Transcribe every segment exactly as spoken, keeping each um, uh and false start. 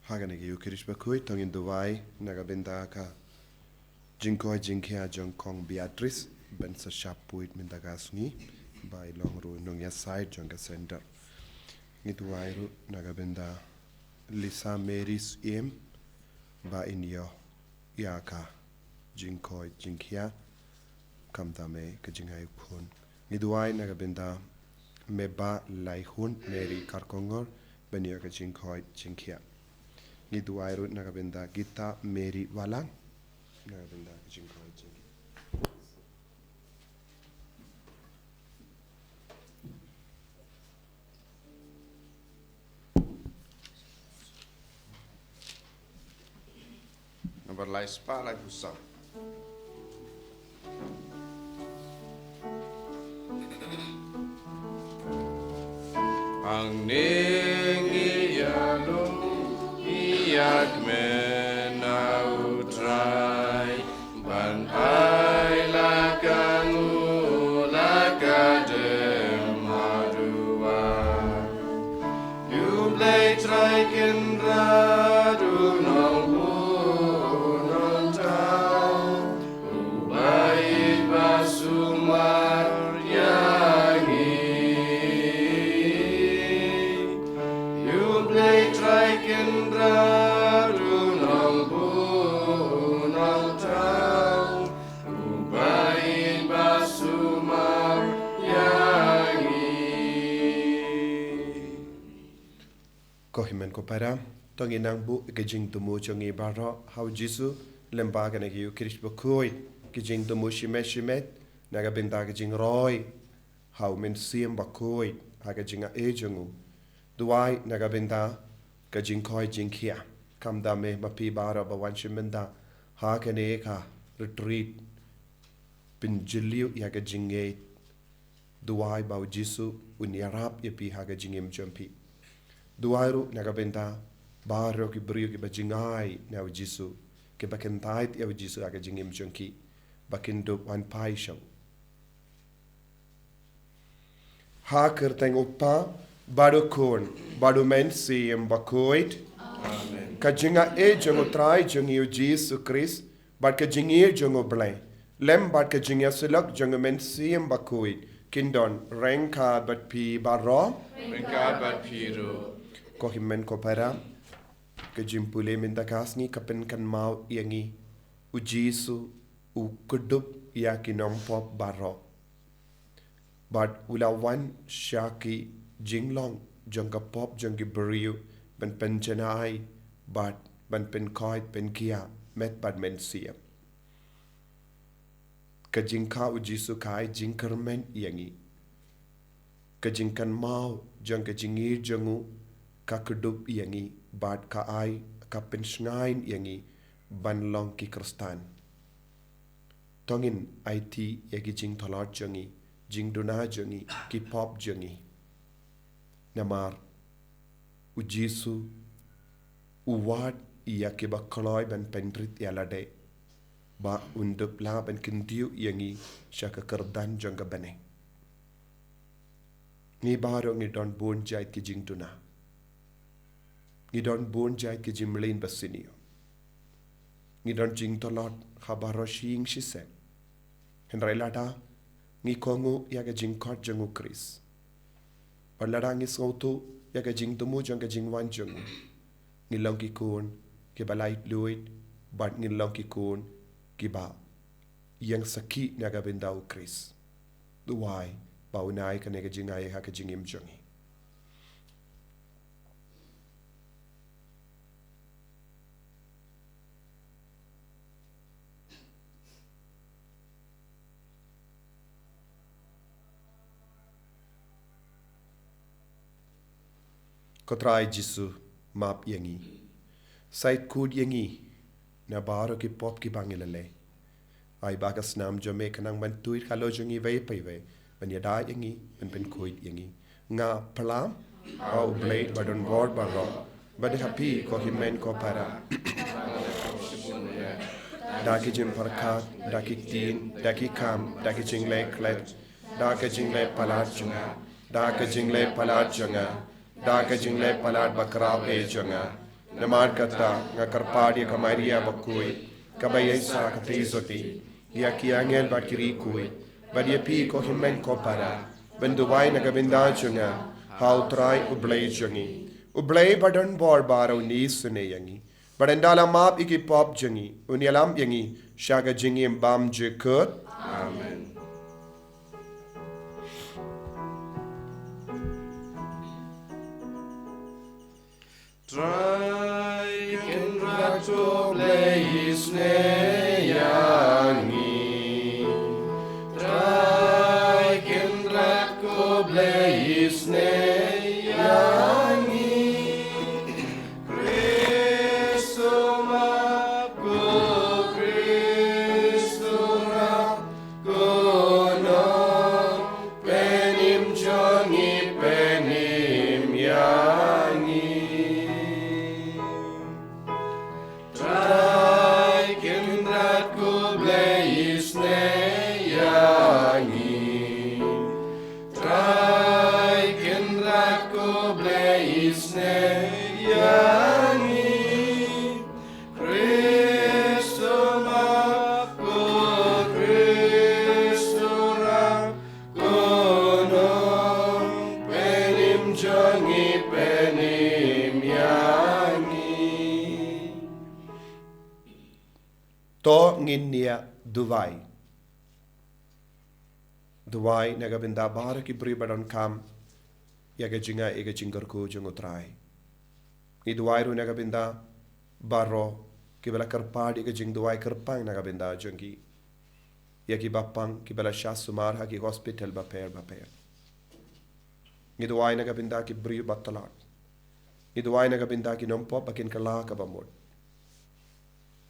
Ha kane ka Eucharist bakhuid to ngin duwai na ka bynta ka jingkoit jingkhiah jong Kong Beatrice ban sa shah poi mynta ka sngi, ba i long ruh nongïasaid jong ka center. Ngi duwai ruh na ka bynta Lisa Mary Syiem, ba in ïoh ïa ka jingkoit jingkhiah khamtam eh ka jingai u khun. Ngi duwai na ka bynta Meba Laihun Mary Karkongor ban ïoh ka jingkoit jingkhiah. Ngi duwai ruh na ka bynta Gita Mary Walang na ka bynta ka jingkoit jingkhiah. Nambar lai spah lai phew saw. Hangne ngi ïalum ïa ka met na U Trai, ban ai la ka nguh la ka dem haduh. Ïa U Blei Trai Kynrad u Nongbuh u Nongthaw, uba ïeit ba sumar ïa ngi. Ïa U Blei Trai Kynrad u Nongbuh u Nongthaw, uba ïeit ba sumar ïa ngi. Ko hynmen ko para, to ngin nang buh ka jingthmu jong ngi baroh ha U Jisu lem bad kane ka Eucharist bakhuid, ka jingthmu shimet shimet na ka bynta ka jingroi ha U Mynsiem Bakhuid ha ka jingai jong u. Duwai na ka bynta ka jingkoit jingkhiah. Khamtam eh ma phi baroh ba wan shim bynta ha kane ka retreat, pynjylliew ïa ka jingngeit. Duwai ba U Jisu un ïarap ïa phi ha ka jingim jong phi. Duwai ruh na ka bynta baroh ki briew kiba jngai na U Jisu, kiba kyntait ïa U Jisu ha ka jingim jong ki, ba kin dup wan phai sha u. Ha ka kyrteng U Kpa bad U Khun bad U Mynsiem Bakhuid. Amen. Ka jingai jong U Trai jong ngi U Jisu Khrist, bad ka jingïeit jong U Blei, lem bad ka jingïasyllok jong U Mynsiem Bakhuid, kin don ryngkat bad phi baroh. Ryngkat bad phi ruh. Ko hynmen ko para, ka jingpule mynta ka sngi ka pynkynmaw ïa ngi U Jisu u kdup ïa ki nongpop baroh. Bad u la wan sha ki jinglong jong ka pop jong ki briew ban pynjanai bad ban pynkoit pynkhiah met bad mynsiem. Ka jingkha U Jisu ka ai jingkyrmen ïa ngi. Ka jingkynmaw jong ka jingïeit jong u ka kdup ïa ngi bad ka ai ka pynshngaiñ ïa ngi ban long ki Khristan. To ngin aiti ïa ki jingtlot jong ngi, jingduna jong ngi, ki pop jong ngi. Namar U Jisu u wad ïa kiba kloi ban pynrit ïa lade, ba un dup lah ban kyntiew ïa ngi sha ka kyrdan jong ka bneng. Ngi baroh ngi don bun jait ki jingduna. Ngi don bun jait ki jingmlien basniew. Ngi don jingtlot ha baroh shi ïing shi sem. Hynrei lada ngi kohnguh ïa ka jingkhot jong U Khrist, bad lada ngi sngewthuh ïa ka jingthmu jong ka jingwan jong u, ngin long ki khun kiba laitluid, bad ngin long ki khun kiba ïeng sakhi na ka bynta U Khrist. Duwai ba un ai kane ka jingai ha ka jingim jong ngi. Ko Trai Jisu, map ïa ngi. Sa ïakut ïa ngi na baroh ki pop kiba ngi la leh. Ai ba ka snam jong me kan nang ban tuid halor jong ngi iwei pa iwei, ban ïada ïa ngi, ban pynkhuid ïa ngi. Nga pyrshang ha U Blei badonbor baroh, bad ha phi ko hynmen ko para, da ki jingpyrkhat, da ki ktien, da ki kam, da ki jingleh klet, da ka jingleh palat jong nga, da ka jingleh palat jong nga, da ka jingleh palat bakhraw eh jong nga. Namar kata nga kyrpad ïa ka Maria bakhuid, kaba ïaisah ka theisotti, ïa ki angel bad ki riewkhuid, bad ïa phi ko hynmen ko para, ban duwai na ka bynta jong nga ha U Trai U Blei jong ngi. U Blei ba don bor baroh un isynei ïa ngi, bad un da la map ïa ki pop jong ngi, un ïalam ïa ngi sha ka jingim bymjukut. Amen. Trai Kynrad ko Blei isynei ïa ngi. Trai Kynrad ko Blei isynei ïa ngi. Khrist u map, ko Khrist u rap, ko nongpynim jong ngi, pynim ïa ngi. Trai Kynrad ko Blei isynei ïa ngi. Trai Kynrad ko Blei isynei ïa ngi. Khrist u map, ko Khrist u rap, ko nongpynim jong ngi, pynim ïa ngi. To ngin ïa duwai. Duwai na ka bynta baroh ki briew ba donkam ïa ka jingai, ïa ka jingkyrkhu jong U Trai. Ngi duwai ruh na ka bynta baroh kiba la kyrpad ïa ka jingduwai kyrpang na ka bynta jong ki, ïa kiba pang, kiba la shah sumar ha ki hospital bapher bapher. Ngi duwai na ka bynta ki briew ba tlot. Ngi duwai na ka bynta ki nongpop ba kin kylla kaba mut.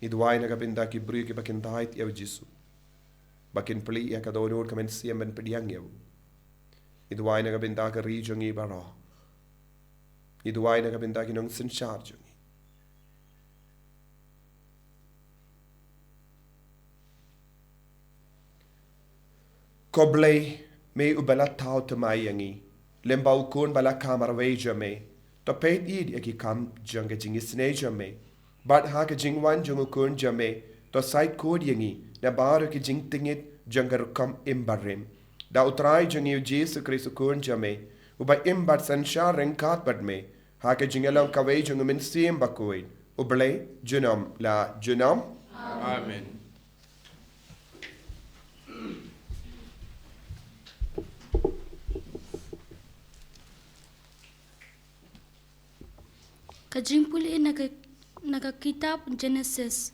Ngi duwai na ka bynta ki briew kiba kin tied ïa U Jisu, ba kin plie ïa ka dohnud ka mynsiem ban pdiang ïa U. Ngi duwai na ka bynta ka ri jong ngi baroh. Ngi duwai na ka bynta ki nongsynshar jong ngi. Ko Blei, me uba la thaw thymmai ïa ngi lem bad U Khun ba la kha marwei jong me, to peit ïa ki kam jong ka jingisynei jong me, bad ha ka jingwan jong U Khun jong me, to sait khuid ïa ngi na baroh ki jingtngit jong ka rukom im barim. Da U Trai jong ngi U Jisu Khrist U Khun jong me, uba im bad synshar ryngkat bad me ha ka jingïalong kawei jong U Mynsiem Bakhuid, U Blei junom la junom. Amen. Ka jingpule na ka, na ka kitab Genesis.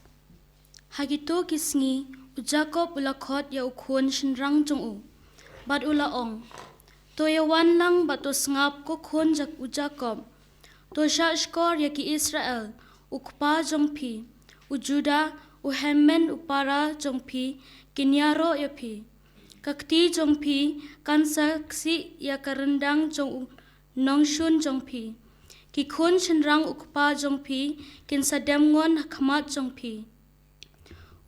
Ha kito ki sngi, u Jakob u la khot ïa u khun shynrang jong u, bad u la ong, to ïawan lang bad to sngap ko khun Jak-, u Jakob. To shahshkor ïa ki Israel, u kpa jong phi, u Judah, u hynmen u para jong phi, kin ïaroh ïa phi. Ka kti jong phi kan sa ksih ïa ka ryndang jong u nongshun jong phi. Ki khun shynrang u kpa jong phi kin sa dem ngon ha khmat jong phi.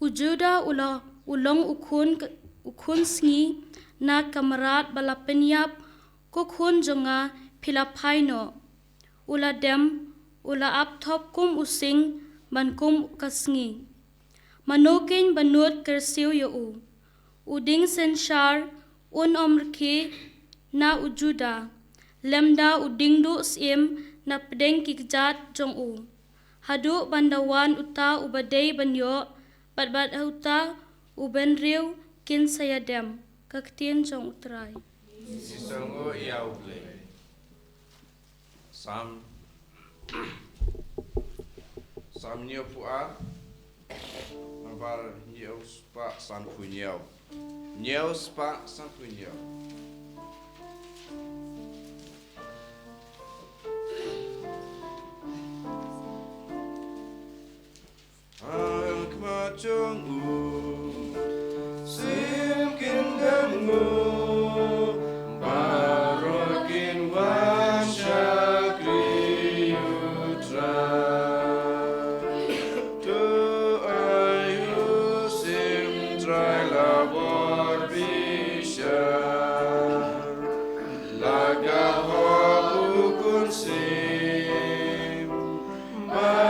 U Judah u la, u long u khun, u khun sngi na ka mrad ba la pynïap, ko khun jong nga phi la phai noh. U la dem, u la ap thop kum u sing, ban kum ka sngi. Mano keiñ ba nud kyrsiew ïa u? U dieng synshar un ym rkhie na u Judah, lymda u dieng duh syiem na pdeng ki kjat jong u. Haduh ban da wan uta uba dei ban ïoh, bad bad uta u bynriew kin sa ïadem. Ka ktien jong U Trai. Ngi sngewnguh ïa U Blei. Salm, Salm hynñiewphew ar, nambar hynñiew spah sanphew hynñiew. Hynñiew spah sanphew hynñiew. Ha khmat jong u, sim kin dem nguh, baroh kin wan shakri U Trai. To ai u sim Trai la bor bishar, la ka hok u khun sim, ba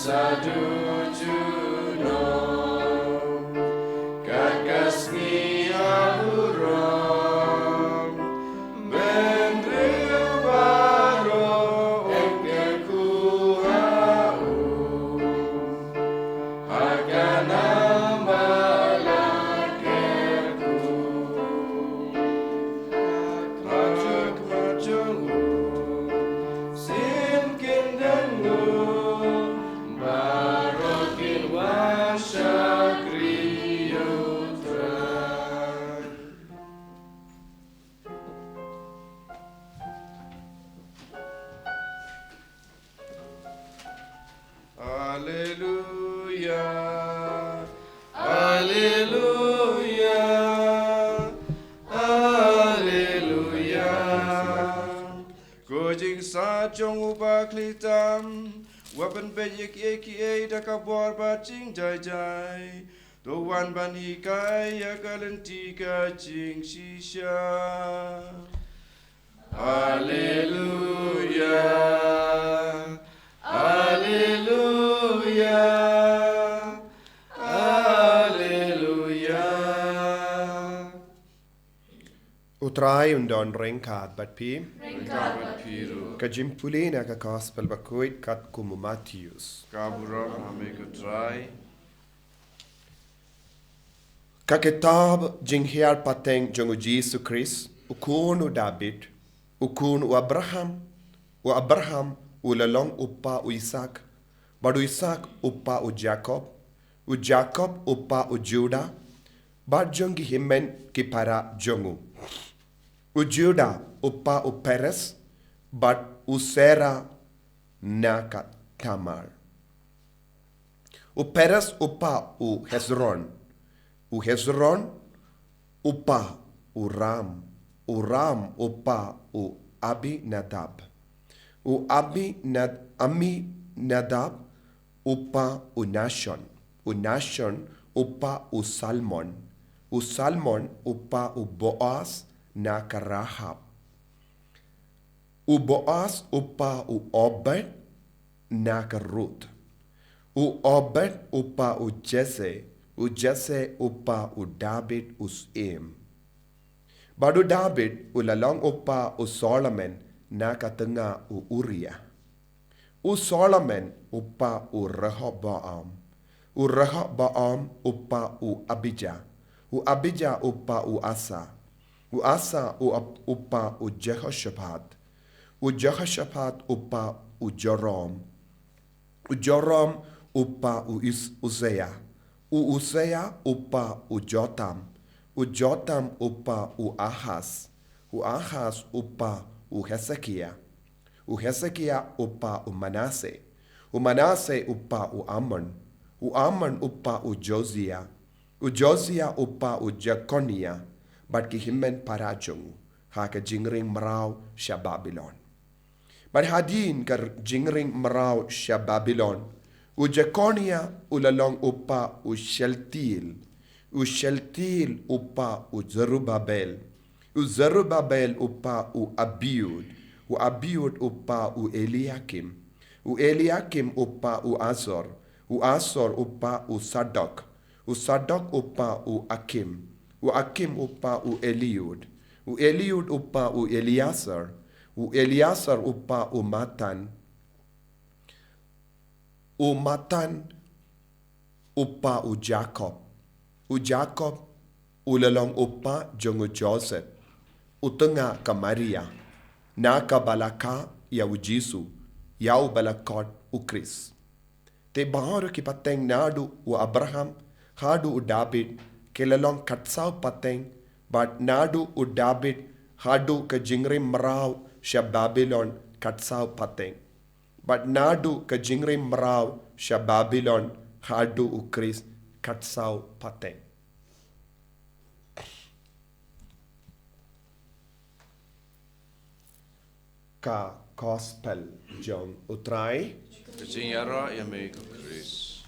Sa duh junom, kat ka sngi ha burom, bynriew baroh yn kyrkhu ha u, ha ka nam ba la kyrkhu. Haduh ka jong u, sien kin don nguh, baroh kin wan shakri ïa u Trai. Alleluia, alleluia, alleluia. Ko jingstad jong u Bakhlieh tam, wat pynbeit ïa kiei kiei da ka bor bad jingjai jai. To wan ban hikai ïa ka lynti ka jingshisha. Alleluia, alleluia, alleluia. U Trai un don ryngkat bad phi. Ryngkat bad phi ruh. Ka jingpule na ka Gospel bakhuid katkum u Mathaios. Ka burom ha me ko Trai. Ka kitab jinghiar pateng jong u Jisu Khrist, u khun u Dabid, u khun u Abraham, u Abraham u la long u kpa u Isaak, bad u Isaak u kpa u Jakob, u Jakob u kpa u Judah, bad jong ki hynmen ki para jong u. U Judah u kpa u Perez, bad u Serah na ka Tamar. U Perez u kpa u Hezron, u Hezron u kpa u Ram, u Ram u kpa u Abinadab, u Abinad-, Aminadab u kpa u Nashon, u Nashon u kpa u Salmon, u Salmon u kpa u Boaz na ka Rahab. U Boaz u kpa u Obed na ka Ruth. U Obed u kpa u Jesse, u Jesse u kpa u Dabid u syiem. Bad u Dabid u la long u kpa u Solomon na ka tnga u Uria. U Solomon u kpa u Rehoboam. U Rehoboam u kpa u Abija. U Abija u kpa u Asa. U Asa u ap-, u kpa u Jehoshaphat. U Jehoshaphat u kpa u Joram. U Joram u kpa u Is-, Uzia. U Uzia u kpa u Jotam. U Jotam u kpa u Ahaz. U Ahaz u kpa u Hesekia. U Hesekia u kpa u Manase. U Manase u kpa u Amon. U Amon u kpa u Josia. U Josia u kpa u Jekonia. Bad ki hynmen para jong u ha ka jingring mraw sha Babilon. Bad hadien ka r-, jingring mraw sha Babilon, u Jekonia u la long u kpa u Sheltiel. U Sheltiel u kpa u Zerubbabel. U Zerubbabel u kpa u Abiud. U Abiud u kpa u Eliakim. U Eliakim u kpa u Azor. U Azor u kpa u Sadok. U Sadok u kpa u Akim. U Akim u kpa u Eliud. U Eliud u kpa u Eliasar. U Eliasar u kpa u Matan. U Matan u kpa u Jakob. U Jakob u la long u kpa jong u Joseph, u tnga ka Maria, na kaba la kha ïa u Jisu, ïa uba la khot u Khrist. Te baroh ki pateng naduh u Abraham haduh u Dabid ki la long katsaw pateng, bad naduh u Dabid haduh ka jingring mraw sha Babilon katsaw pateng. Bad naduh ka jingring mraw sha Babilon haduh u Khrist katsaw pateng. Ka Gospel jong u Trai. Ka jingïaroh ïa me ko Khrist.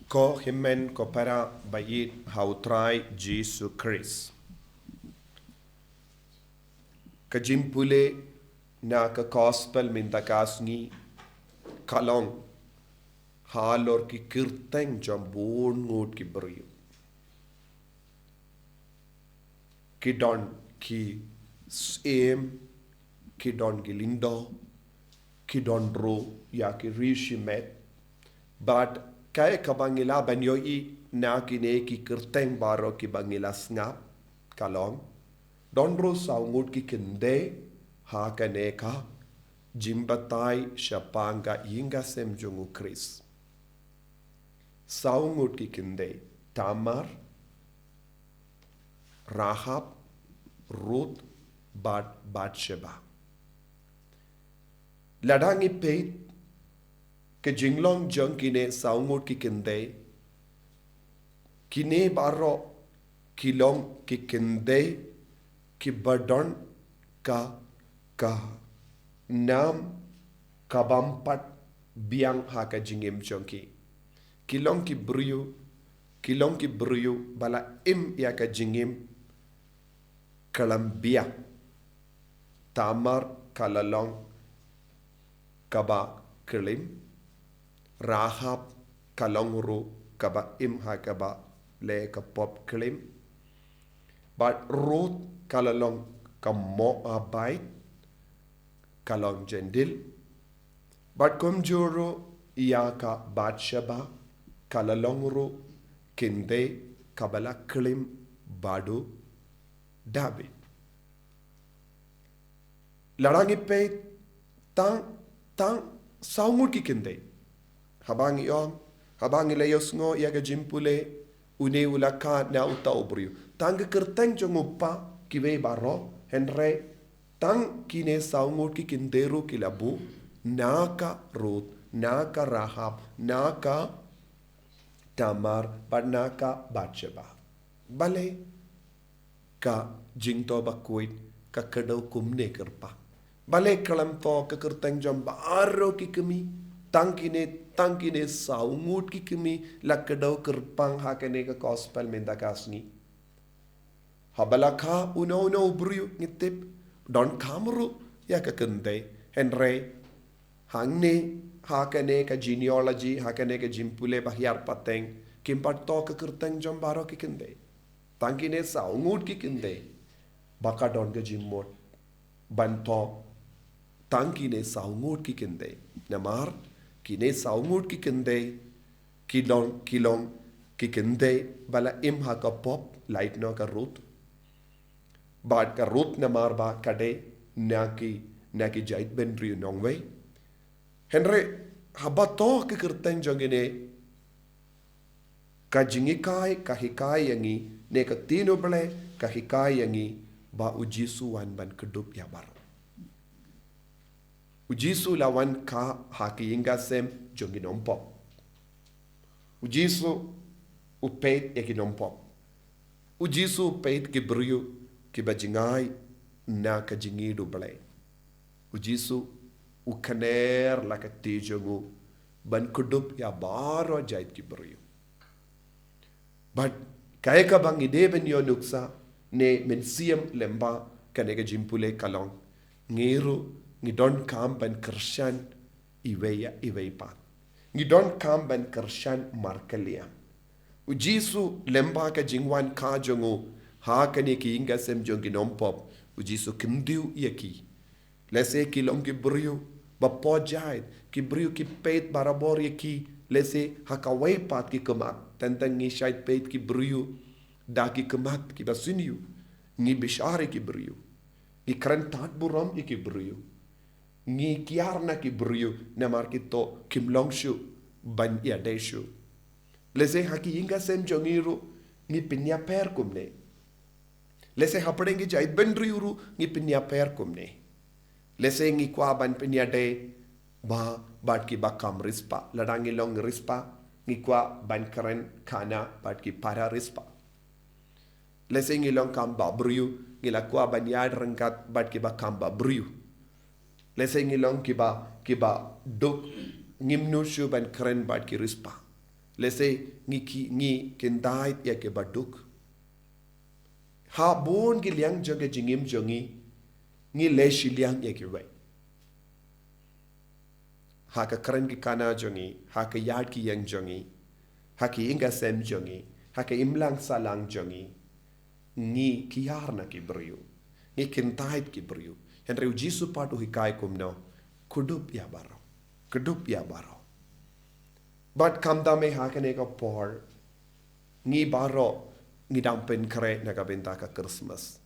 Ko hynmen ko para ba ïeit ha u Trai Jisu Khrist. Ka jingpule na ka gospel mynta ka sngi ka long halor ki kyrteng jong bun ngut ki briew. Ki don ki syiem, ki don ki lyngdoh, ki don ruh ïa ki ri shimet. Bad kaei kaba ngi lah ban ïohi na kine ki kyrteng baroh kiba ngi la sngap ka long, don ruh saw ngut ki kynthei ha kane ka jingbatai shaphang ka ïing ka sem jong U Khrist. Saw ngut ki kynthei: Tamar, Rahab, Ruth bad Bathsheba. Lada ngi peit ka jinglong jong kine saw ngut ki kynthei, kine baroh ki long ki kynthei kiba don ka, ka nam ka bym pat biang ha ka jingim jong ki. Ki long ki briew, ki long ki briew ba la im ïa ka jingim khlem biang. Tamar ka la long kaba klim. Rahab ka long ruh kaba im ha kaba leh ka pop klim. Bad Ruth ka la long ka Moabite, ka long Jentil. Bad kumjuh ruh ïa ka Bathsheba ka la long ruh kynthei kaba la klim bad u David. Lada ngi peit tang, tang saw ngut ki kynthei. Haba ngi ong, haba ngi la ïohsngew ïa ka jingpule, une u la kha na uta u briew. Tang ka kyrteng jong u kpa kiwei baroh, hynrei tang kine saw ngut ki kynthei ruh ki la buh na ka Ruth, na ka Rahab, na ka Tamar bad na ka Bathsheba. Balei ka jingthoh bakhuid ka kdew kumne kyrpang? Balei khlem thoh ka kyrteng jong baroh ki kmie? Tang kine, tang kine saw ngut ki kmie la kdew kyrpang ha kane ka gospel mynta ka sngi. Haba la kha uno uno u briew ngi tip donkam ruh ïa ka kynthei. Hynrei hangne ha kane ka genealogy, ha kane ka jingpule ba hiar pateng, kim pat thoh ka kyrteng jong baroh ki kynthei. Tang kine saw ngut ki kynthei ba ka don ka jingmut ban thoh tang kine saw ngut ki kynthei. Namar kine saw ngut ki kynthei ki long, ki long ki kynthei ba la im ha ka pop, lait noh ka Ruth. Bad ka Ruth namar ba ka dei na ki, na ki jaitbynriew nongwei. Hynrei haba thoh ka kyrteng jong kine, ka jinghikai ka hikai ïa ngi, ne ka ktien U Blei ka hikai ïa ngi ba U Jisu u wan ban kdup ïa baroh. U Jisu u la wan kha ha ka ïing ka sem jong ki nongpop. U Jisu u peit ïa ki nongpop. U Jisu u peit ki briew kiba jngai na ka jingïeit U Blei. U Jisu u kner la ka kti jong u ban kdup ïa baroh jait ki briew. Bad kaei kaba ngi dei ban ïoh nuksa ne mynsiem lyngba kane ka jingpule ka long, ngi ruh ngi donkam ban kyrshan iwei ïa iwei pat. Ngi donkam ban kyrshan markylliang. U Jisu lyngba ka jingwan kha jong u ha kane ka ïing ka sem jong ki nongpop, U Jisu u kyntiew ïa ki. Lehse ki long ki briew ba poh jait, ki briew ki peit barabor ïa ki, lehse ha kawei pat ki khmat. Teng teng ngi shait peit ki briew da ki khmat kiba sniew. Ngi bishar ïa ki briew. Ngi kren tad burom ïa ki briew. Ngi kiar na ki briew namar ki to kim long shuh ban ïadei shuh. Lehse ha ki ïing ka sem jong ngi ruh ngi pynïapher kumne. Lehse hapdeng ki jaitbynriew ruh ngi pynïapher kumne. Lehse ngi kwah ban pynïadei ba bad kiba kam riewspah. Lada ngi long riewspah, ngi kwah ban kren khana bad ki para riewspah. Lehse ngi long kam ba briew, ngi la kwah ban ïaid ryngkat bad kiba kam ba briew. Lehse ngi long kiba, kiba duk, ngim nud shuh ban kren bad ki riewspah. Lehse ngi ki, ngi kyndait ïa kiba duk. Ha bun ki liang jong ka jingim jong ngi, Ngi leh shiliang ïa kiwei. Ha ka kren ki kana jong ngi, ha ka ïaid ki ïeng jong ngi, ha ki ïing ki sem jong ngi, ha ka imlang sahlang jong ngi, ngi kiar na ki briew, ngi kyntait ki briew. Hynrei u Jisu pat u hikai kumno, kdup ïa baroh, kdup ïa baroh. Bad kumta mynta ha kane ka por, ngi baroh ngi dang pynkhreh na ka bynta ka Christmas.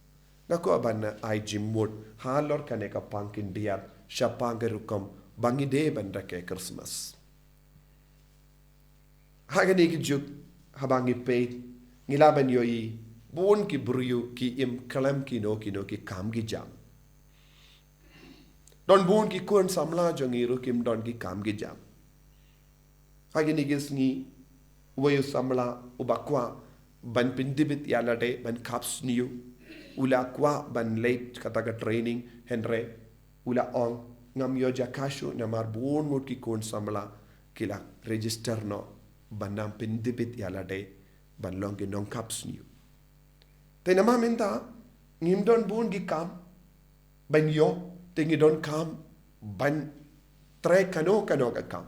Nga kwah ban ai jingmut halor kane ka pang khyndiat shaphang ka rukom ba ngi dei ban rakhe Christmas. Ha kane ka juk, haba ngi peit, ngi lah ban ïohi bun ki briew ki im khlem kino kino ki kam ki jam. Don bun ki khun samla jong ngi ruh kim don ki kam ki jam. Ha kine ki sngi, uwei u samla uba kwah ban pyndibit ïa lade ban khap sniew, u la kwah ban leit kata ka training, hynrei u la ong, ngam ïoh jaka shuh namar bun ngut ki khun samla ki la register noh ban nang pyndibit ïa lade ban long ki nongkhap sniew. Te namar mynta ngim don bun ki kam ban ïoh, te ngi donkam ban trei kano kano ka kam.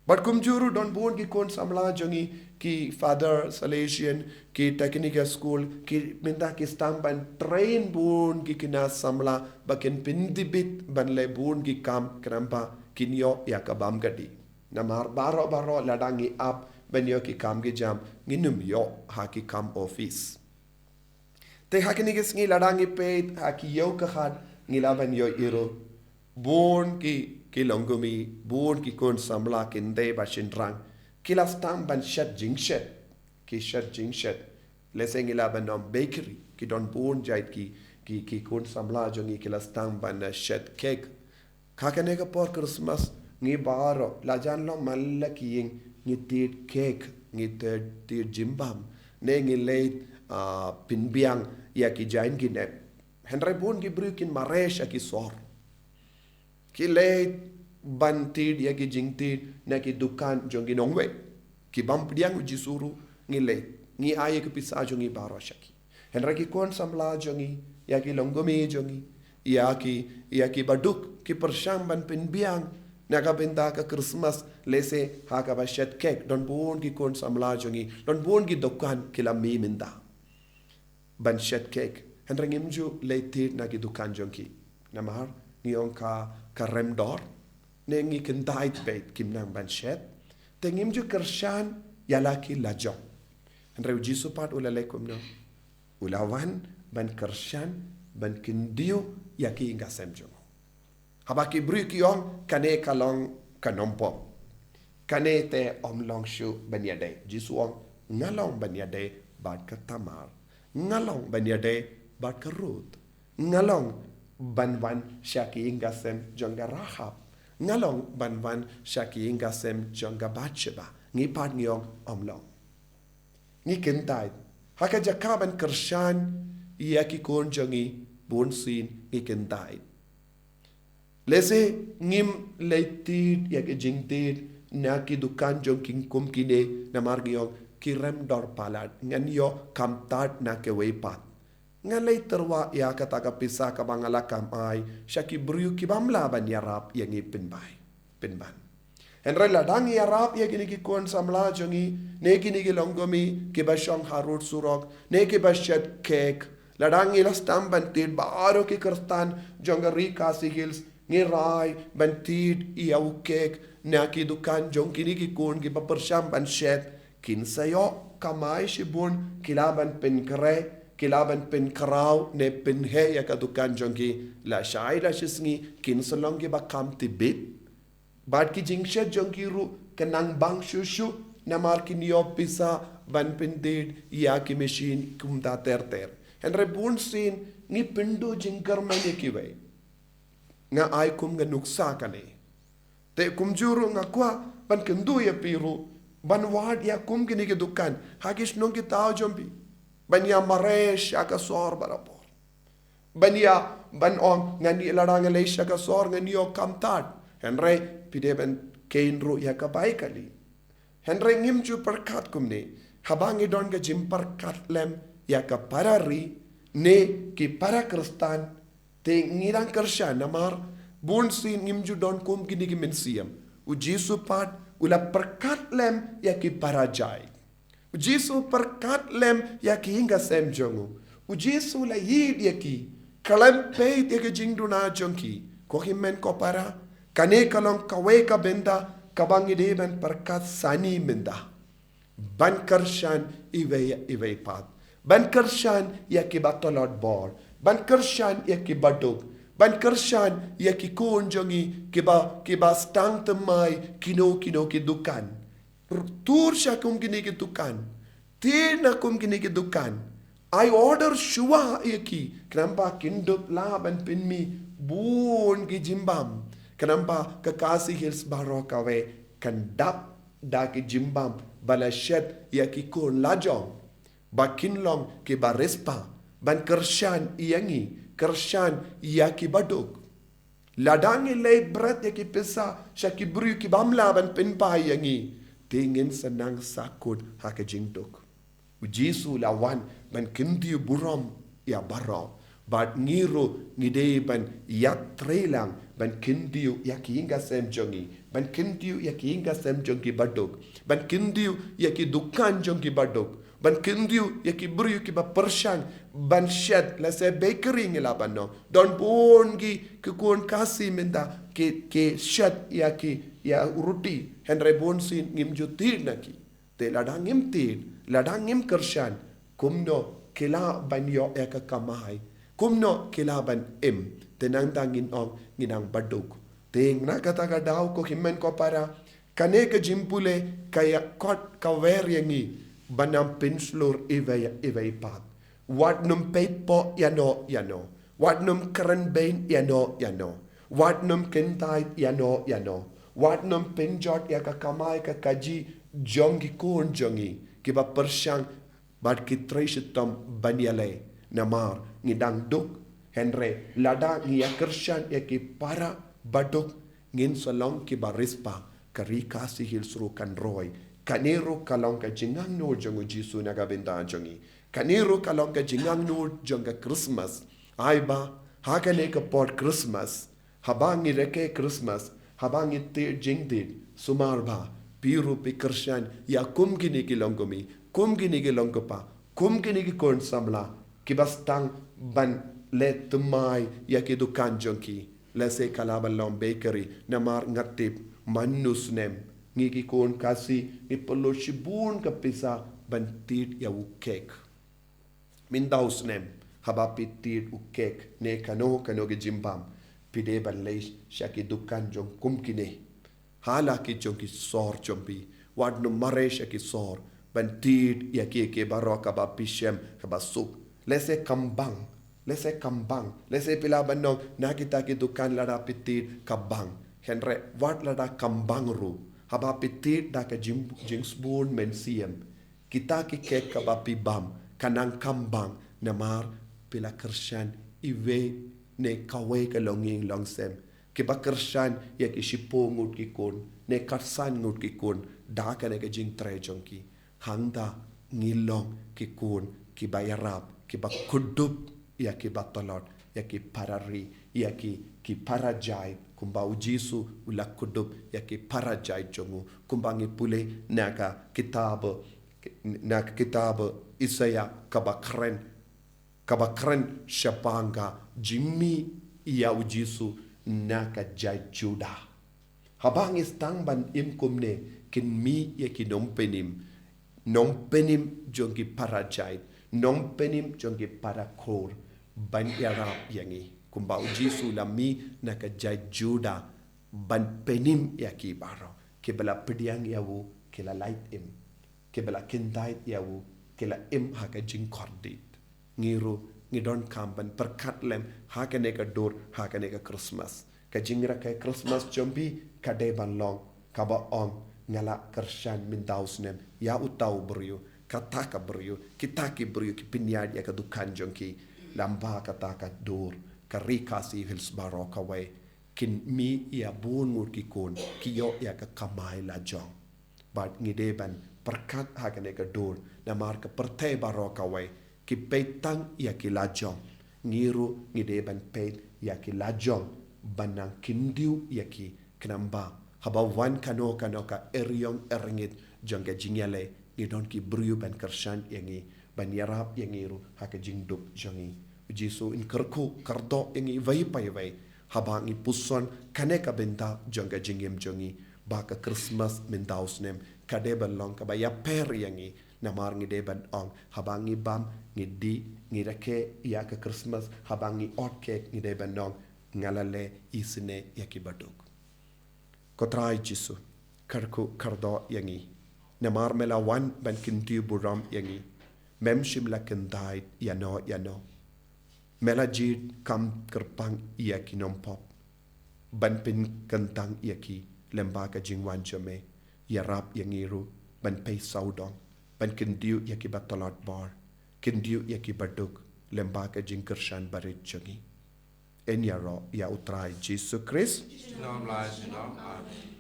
Bad kumjuh ruh don bun ki khun samla jong ngi, ki Father Salesian, ki technical school, ki mynta ki sdang ban train bun ki khynnah samla ba kin pyndibit ban leh bun ki kam, khnang ba kin ïoh ïa ka bam ka dih. Namar baroh baroh lada ngi ap ban ïoh ki kam ki jam, ngin ym ïoh ha ki kam office. Te ha kine ki sngi lada ngi peit ha ki ïew kyrhai, ngi lah ban ïohi ruh bun ki, ki longkmie, bun ki khun samla, khyndai bad shynrang, ki la sdang ban shet jingshet, ki shet jingshet. Lehse ngi lah ban ong bakery, ki don bun jait ki, ki, ki khun samla jong ngi ki la sdang ban, eh, shet cake. Ha kane ka por Christmas, ngi baroh, la jan long man la ki ïing, ngi tied cake, ngi tied, tied jingbam, ne ngi leit, ah, pynbiang ïa ki jaiñ ki nep. Hynrei bun ki briew kin mareh sha ki sor. Ki leit ban tied ïa ki jingtied na ki dukan jong ki nongwei. Ki bym pdiang u Jisu ruh, ngi leit, ngi ai ïa ki pisa jong ngi baroh sha ki. Hynrei ki khun samla jong ngi, ïa ki longkmie jong ngi, ïa ki, ïa ki baduk, ki pyrshang ban pynbiang na ka bynta ka Christmas, lehse ha kaba shet cake, don bun ki khun samla jong ngi, don bun ki dukan ki la mih mynta ban shet cake. Hynrei ngim ju leit tied na ki dukan jong ki. Namar ngi ong ka, ka rem dor, ne ngi kyntait beit kim nang ban shet, te ngim ju kyrshan ïa la ki lajong. Hynrei u Jisu pat u la leh kumno? U la wan ban kyrshan, ban kyndiaw ïa ki ïing ki sem jong u. Haba ki briew ki ong, kane ka long ka nongpop. Kane te ym long shuh ban ïadei. Jisu ong, nga long ban ïadei bad ka Tamar. Nga long ban ïadei bad ka Ruth. Nga long ban wan sha ki ïing ki sem jong ka Rahab. Nga long ban wan sha ki ïing ki sem jong ka Bathsheba. Ngi pat ngi ong ym long. Ngi kyntait. Ha ka jaka ban kyrshan ïa ki khun jong ngi, bunsien ngi kyntait. Lehse ngim leit tied ïa ki jingtied na ki dukan jong ki kum kine, namar ngi ong ki rem dor palat, ngan ïoh kham tad na kiwei pat. Ngan leit tyrwa ïa kata ka pisa kaba nga la kamai sha ki briew ki bym lah ban ïarap ïa ngi pynban, pynban. Hynrei lada ngi ïarap ïa kine ki khun samla jong ngi, ne kine ki longkmie kiba shong harud surok, ne kiba shet cake, lada ngi la sdang ban tied baroh ki khristan jong ka ri Khasi Hills, ngi rai ban tied ïa u cake na ki dukan jong kine ki khun kiba pyrshang ban shet, kin sa ïoh kamai shibun, ki lah ban pynkhreh, ki lah ban pynkhraw ne pynheh ïa ka dukan jong ki, lashai lashisngi kin sa long kiba kham tbit. Bad ki jingshet jong ki ruh kin nang bang shuh shuh, namar kin ïoh pisa ban pyntied ïa ki machine kumta ter ter. Hynrei bunsien ngi pynduh jingkyrmen ïa kiwei. Nga ai kum ka nuksa kane. Te kumjuh ruh nga kwah ban kynduh ïa phi ruh ban wad ïa kum kine ki dukan ha ki shnong ki thaw jong phi, ban ïa mareh sha ka sor barabor. Ban ïa, ban ong, ngan ïa, lada nga leit sha ka sor ngan ïoh kham tad. Hynrei phi dei ban kheiñ ruh ïa ka bai kali. Hynrei ngim ju pyrkhat kumne. Haba ngi don ka jingpyrkhat lem ïa ka para ri ne ki para khristan, Te ngi dang kyrshan namar bun sien ngim ju don kum kine ki mynsiem. U Jisu pat u la pyrkhat lem ïa ki para jait. U Jisu pyrkhat lem ïa ki ïing ki sem jong u. U Jisu la ïeit ïa ki, khlem peit ïa ki jingduna jong ki. Ko hynmen ko para, kane ka long kawei ka bynta kaba ngi dei ban pyrkhat sani mynta. Ban kyrshan iwei iwei pat. Ban kyrshan ïa ki ba tlot bor. Ban kyrshan ïa ki ba duk. Ban kyrshan ïa ki khun jong ngi ki ba, ki ba sdang thymmai kino kino ki dukan. Tur sha kum kine ki dukan. Tied na kum kine ki dukan. Ai order shuwa ïa ki. Khnang ba kin dup lah ban pynmih bun ki jingbam. Khnang ba ka Khasi Hills baroh kawei kan dap da ki jingbam ba la shet ïa ki khun lajong. Ba kin long ki ba riewspah. Ban kyrshan ïa ngi, kyrshan ïa ki ba duk. Lada ngi leit bret ïa ki pisa sha ki briew ki bym lah ban pynpaw ïa ngi, te ngin sa nang sahkut ha ka jingduk. U Jisu la wan ban kyntiew burom ïa baroh. Bad ngi ruh ngi dei ban ïatrei lang ban kyntiew ïa ki ïing ki sem jong ngi, ban kyntiew ïa ki ïing ki sem jong ki ba duk, ban kyntiew ïa ki dukan jong ki ba duk, ban kyntiew ïa ki briew ki ba pyrshang ban shet, lehse bakery ngi lah ban ong. Don bun ki, ki khun Khasi mynta ki, ki shet ïa ki, ïa ruti, hynrei bun sien ngim ju tied na ki. Te lada ngim tied, lada ngim kyrshan, kumno ki lah ban ïoh ïa ka kamai? Kumno ki lah ban im? Te nangta ngin ong ngi dang ba duk. Te na kata ka daw ko hynmen ko para, kane ka jingpule ka ïa kot ka wer ïa ngi ban ym pynshlur iwei iwei pat. Wat nym peit pok ïano ïano. Wat nym kren bein ïano ïano. Wat nym kyntait ïano ïano. Wat nym pynjot ïa ka kamai ka kajih jong ki khun jong ngi ki ba pyrshang bad ki trei shitom ban ïaleh. Namar ngi dang duk, hynrei lada ngi ïa kyrshan ïa ki para ba duk, ngin sa long ki ba riewspah, ka Ri Khasi Hills ruh kan roi. Kane ruh ka long ka jingangnud jong u Jisu na ka bynta jong ngi. Kane ruh ka long ka jingangnud jong ka Christmas. Ai ba ha kane ka por Christmas, haba ngi rakhe Christmas, haba ngi tied jingtied, sumar ba phi ruh phi kyrshan ïa kum kine ki longkmie, kum kine ki longkpa, kum kine ki khun samla ki ba sdang ban leh thymmai ïa ki dukan jong ki. Lehse ka lah ban long bakery, namar nga tip man u snem ngi ki khun Khasi ngi pynlut shibun ka pisa ban tied ïa u kek. Mynta u snem, haba phi tied u kek ne kano kano ki jingbam, phi dei ban leit sha ki dukan jong kum kine. Ha la ki jong ki sor jong phi, wat nym mareh sha ki sor ban tied ïa ki, ki baroh kaba phi shem kaba suk. Lehse kam bang, lehse kam bang, lehse phi lah ban ong na kita ki dukan lada phi tied ka bang. Hynrei wat lada kam bang ruh, haba phi tied da ka jing, jingsbun mynsiem, kita ki kek kaba phi bam kan nang kam bang, namar phi la kyrshan iwei ne kawei ka longïing longsem, ki ba kyrshan ïa ki shiphew ngut ki khun ne khatsan ngut ki khun da kane ka jingtrei jong ki. Hangta ngi long ki khun ki ba ïarap, ki ba kdup ïa ki ba tlot, ïa ki para ri, ïa ki, ki para jait, kumba u Jisu u la kdup ïa ki para jait jong u, kumba ngi pule na ka kitab, na ka kitab Isaïah kaba kren, kaba kren shaphang ka jingmih ïa u Jisu na ka jait Judah. Haba ngi sdang ban im kumne, kin mih ïa ki nongpynim, nongpynim jong ki para jait, nongpynim jong ki para khor, ban ïarap ïa ngi. Kumba u Jisu la mih na ka jait Judah ban pynim ïa ki baroh. Ki ba la pdiang ïa u ki la lait im. Ki ba la kyntait ïa u ki la im ha ka jingkordit. Ngi ruh ngi donkam ban pyrkhat lem ha kane ka dur, ha kane ka Christmas. Ka jingrakhe Christmas jong phi ka dei ban long kaba ong, nga la kyrshan mynta u snem ïa uta u briew, kata ka briew, kita ki briew ki pynïaid ïa ka dukan jong ki. Lymba kata ka dur, ka Ri Khasi Hills baroh kawei kin mih ïa bun ngut ki khun, ki ïoh ïa ka kamai lajong. Bad ngi dei ban pyrkhat ha kane ka dur, namar ka pyrthei baroh kawei ki peit tang ïa ki lajong. Ngi ruh ngi dei ban peit ïa ki lajong ban nang kyntiew ïa ki, khnang ba haba wan kano kano ka eriong erngit jong ka jingïaleh, ngi don ki briew ban kyrshan ïa ngi, ban ïarap ïa ngi ruh ha ka jingduk jong ngi. U Jisu un kyrkhu kyrdoh ïa ngi iwei pa iwei haba ngi puson kane ka bynta jong ka jingim jong ngi, ba ka Christmas mynta u snem ka dei ban long kaba ïapher ïa ngi. Namar ngi dei ban ong, haba ngi bam, ngi dih, ngi rakhe ïa ka Christmas, haba ngi ot cake, ngi dei ban ong, nga la leh isynei ïa ki baduk. Ko Trai Jisu, kyrkhu kyrdoh ïa ngi. Namar me la wan ban kyntiew burom ïa ngi. Mem shym la kyntait ïano ïano. Me la jied kam kyrpang ïa ki nongpop ban pynkyntang ïa ki lyngba ka jingwan jong me. Ïarap ïa ngi ruh ban pei sawdong, ban kyntiew ïa ki ba tlot bor, kyntiew ïa ki baduk lyngba ka jingkyrshan barit jong ngi. Yn ïaroh ïa U Trai Jisu Khrist. Junom la junom. Amen.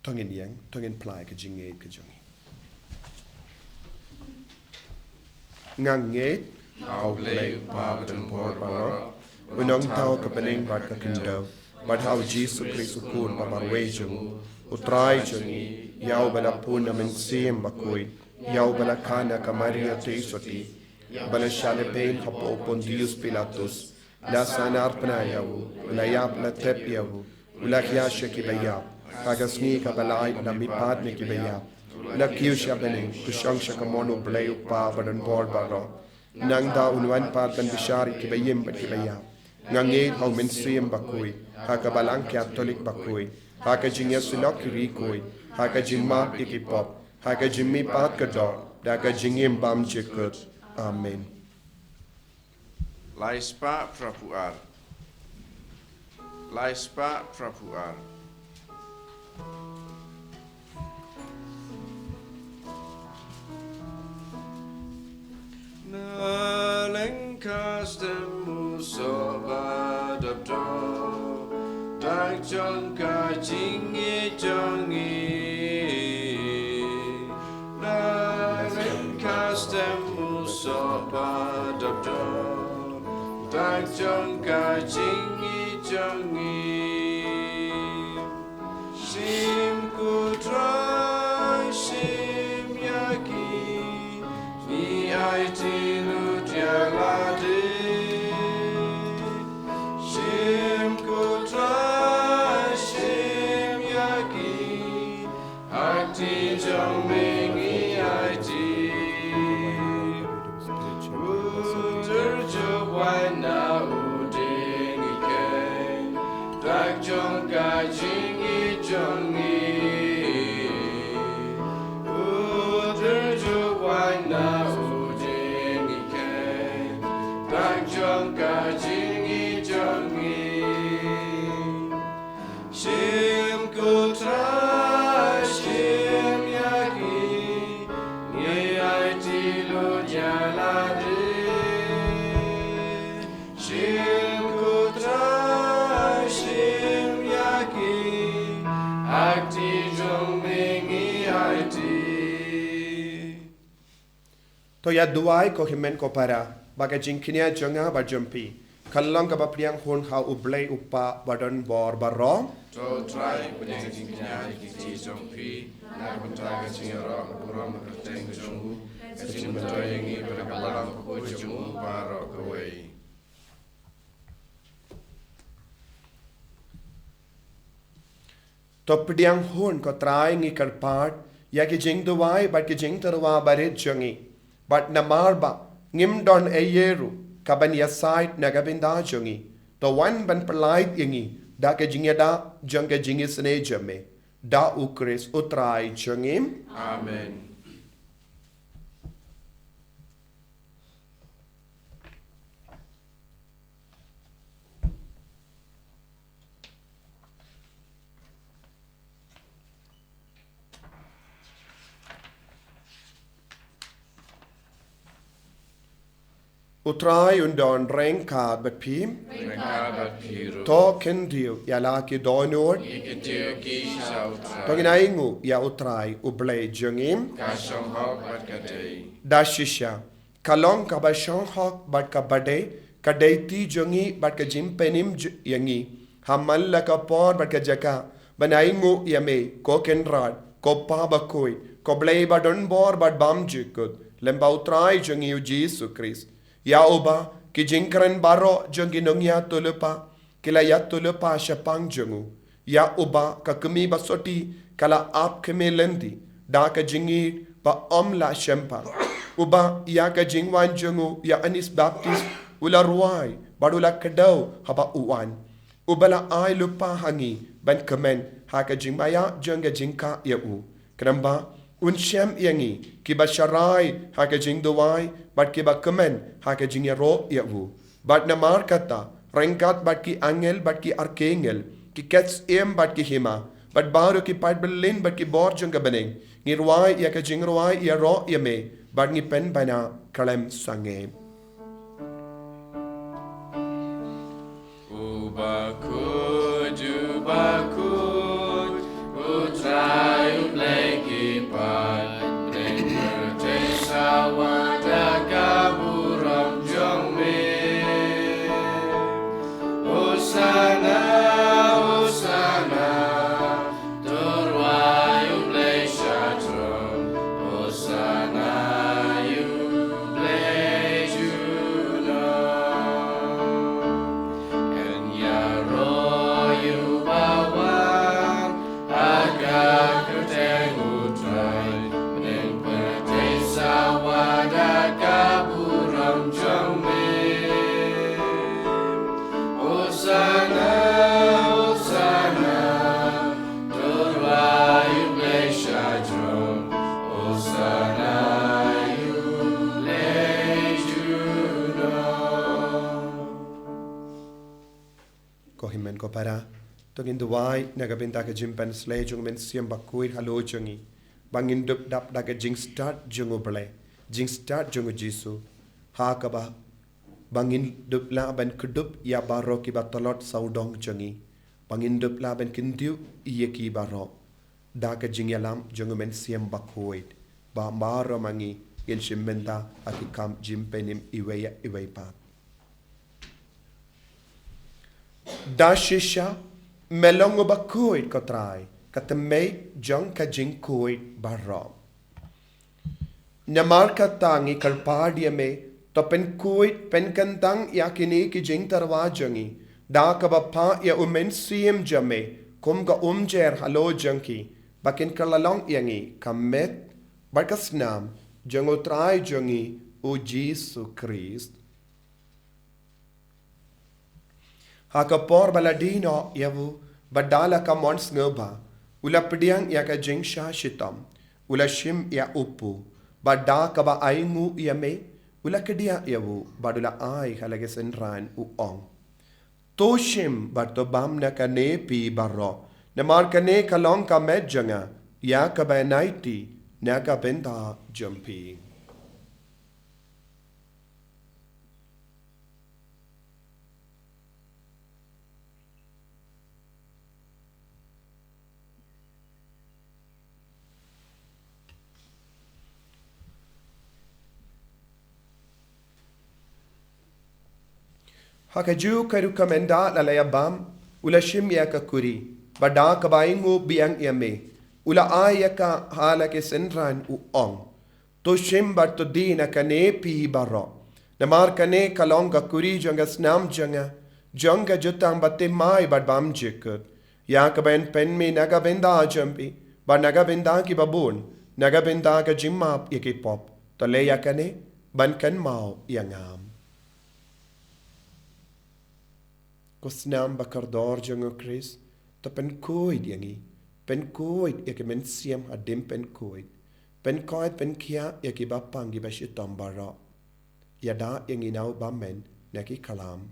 To ngin ïeng, to ngin plie ka jingngeit ka jong ngi. Nga ngeit ha U Blei U Kpa badonbor baroh, U Nongthaw ka bneng bad ka khyndew, bad ha U Jisu Khrist U Khun ba marwei jong U, U Trai jong ngi, ïa uba la pun na Mynsiem Bakhuid, ïa uba la kha na ka Maria Theisotti, ba la shah lehbeiñ hapoh u Pontius Pilatus, la sahnarphna ïa u, u la ïap, la thep ïa u, u la khia sha ki ba ïap, ha ka sngi kaba lai u la mihpat na ki ba ïap, u la kiew sha bneng, u shong sha kamon U Blei U Kpa badonbor baroh. Nangta un wan pat ban bishar ïa ki ba im bad ki ba ïap. Nga ngeit ha U Mynsiem Bakhuid, ha ka Balang Katholik bakhuid, ha ka jingïasyllok ki riewkhuid, ha ka jingmap ïa ki pop, ha ka jingmihpat ka doh, da ka jingim bymjukut. Amen. Lai spah phra phew ar. Lai spah phra phew ar. Na lyngkha stem u soh ba dap dor, dak jong ka jingïeit jong ngi. Na lyngkha stem u soh ba dap dor, dak jong ka jingïeit jong ngi. Shim ko Trai, shim ïa ki, ngi aiti lut ïa lade. Shim ko Trai, shim ïa ki, ha kti jong me ngi aiti. U tyrjuh waiñ na u dieng i kheiñ, dak jong ka jingïeit jong ngi. U tyrjuh waiñ na u dieng i kheiñ, dak jong ka jingïeit jong ngi. Shim ko Trai, shim ïa ki, ngi aiti lut ïa lade. Shim ko Trai, shim ïa ki, ha kti jong me ngi aiti. To ïa duwai ko hynmen ko para, ba ka jingkñia jong nga bad jong phi kan long kaba pdiang hun ha U Blei U Kpa badonbor baroh. To Trai, pdiang jingkñia ha ki kti jong phi na ka bynta ka jingïaroh ka burom ka kyrteng jong u, ka jingmyntoi ïa ngi bad ka balang bakhuid jong u baroh kawei. To pdiang hun ko Trai, ngi kyrpad ïa ki jingduwai bad ki jingtyrwa barit jong ngi, bad namar ba ngim don ei ei ruh kaban ïasaid na ka bynta jong ngi, to wan ban pyllait ïa ngi da ka jingïada jong ka jingisynei jong me, da U Khrist U Trai jong ngi. Amen. U Trai un don ryngkat bad phi. Ryngkat bad phi ruh. To khyndiat ïa la ki dohnud. Ngi khyndiat ïa ki sha U Trai. To ngin ainguh ïa U Trai U Blei jong ngi. Ka shong hok bad ka dei. Da shisha, ka long kaba shong hok bad kaba dei, ka dei ti jong ngi bad ka jingpynim j-, ïa ngi. Ha man la ka por bad ka jaka, ban ainguh ïa me, ko Kynrad, ko Pa bakhuid, ko Blei badonbor bad bymjukut, lem bad U Trai jong ngi U Jisu Khrist. Ïa uba ki jingkren baroh jong ki nongïathuhlypa ki la ïathuhlypa shaphang jong u. Ïa uba ka kmie basotti ka la ap khmih lynti da ka jingïeit ba ym lah shemphang. Uba ïa ka jingwan jong u Ïoannis Baptist u la rwai bad u la kdew haba u wan. Uba la ai lypa ha ngi ban kmen ha ka jingmaïa jong ka jingkah ïa u. Khnang ba un shem ïa ngi kiba sharai ha ka jingduwai bad kiba kmen ha ka jingïaroh ïa u. Bad namar kata, ryngkat bad ki angel bad ki arkangel, ki ksiem bad ki hima, bad baroh ki paidbynriew bad ki bor jong ka bneng, ngi rwai ïa ka jingrwai ïaroh ïa me, bad ngi pynbna khlem sangeh. U bakhuid, u bakhuid, U Trai U Blei ki paid, pyrthei sawa da ka burom jong me. Hosana, Hosana, to rwai U Blei sha throne, Hosana ïa U Blei junom. Yn ïaroh ïa uba wan ha ka kyrteng U Trai, mynnin pyrthei sawa da ka burom jong me. Hosana, Hosana, to rwai U Blei sha throne, Hosana ïa U Blei junom. Ko hynmen ko para, to ngin duwai na ka bynta ka jingpynshlei jong U Mynsiem Bakhuid halor jong ngi, ba ngin dup dap da ka jingstad jong U Blei, jingstad jong U Jisu, ha kaba, ba ngin dup lah ban kdup ïa baroh kiba tlot sawdong jong ngi, ba ngin dup lah ban kyntiew ïa ki baroh da ka jingïalam jong U Mynsiem Bakhuid, ba baroh ma ngi ngin shim bynta ha ki kam jingpynim iwei ïa iwei pat. Da shisha, me long uba khuid ko Trai, ka tmier jong ka jingkhuid baroh. Namar kata ngi kyrpad ïa me, to pynkhuid pynkyntang ïa kine ki jingtyrwa jong ngi, da kaba phah ïa U Mynsiem jong me kum ka umjer halor jong ki, ba kin kylla long ïa ngi ka met bad ka snam jong U Trai jong ngi U Jisu Khrist. Ha ka por ba la die noh ïa u, bad da la ka mon sngewbha, u la pdiang ïa ka jingshah shitom, u la shim ïa u kpu, bad da kaba ainguh ïa me, u la kdiah ïa u, bad u la ai ha la ki synran u ong: To shim bad to bam na kane phi baroh, namar kane ka long ka met jong nga, ïa kaba yn aiti na ka bynta jong phi. Ha kajuh ka rukom ynda la ïa bam, u la shim ïa ka kuri, bad da kaba ainguh biang ïa me, u la ai ïa ka ha la ki synran u ong: To shim bad to die na kane phi baroh. Namar kane ka long ka kuri jong ka snam jong nga, jong ka jutang bathymmai bad bymjukut, ïa kaba yn pynmih na ka bynta jong phi bad na ka bynta kiba bun, na ka bynta ka jingmap ïa ki pop. To leh ïa kane ban kynmaw ïa nga. Ko snam ba kordor jong U Khrist, to pynkhuid ïa ngi, pynkhuid ïa ki mynsiem hadien pynkhuid, pynkhuid pynkhiah ïa kiba pang kiba shitom baroh. Ïada ïa ngi na u bymman na ki khlam.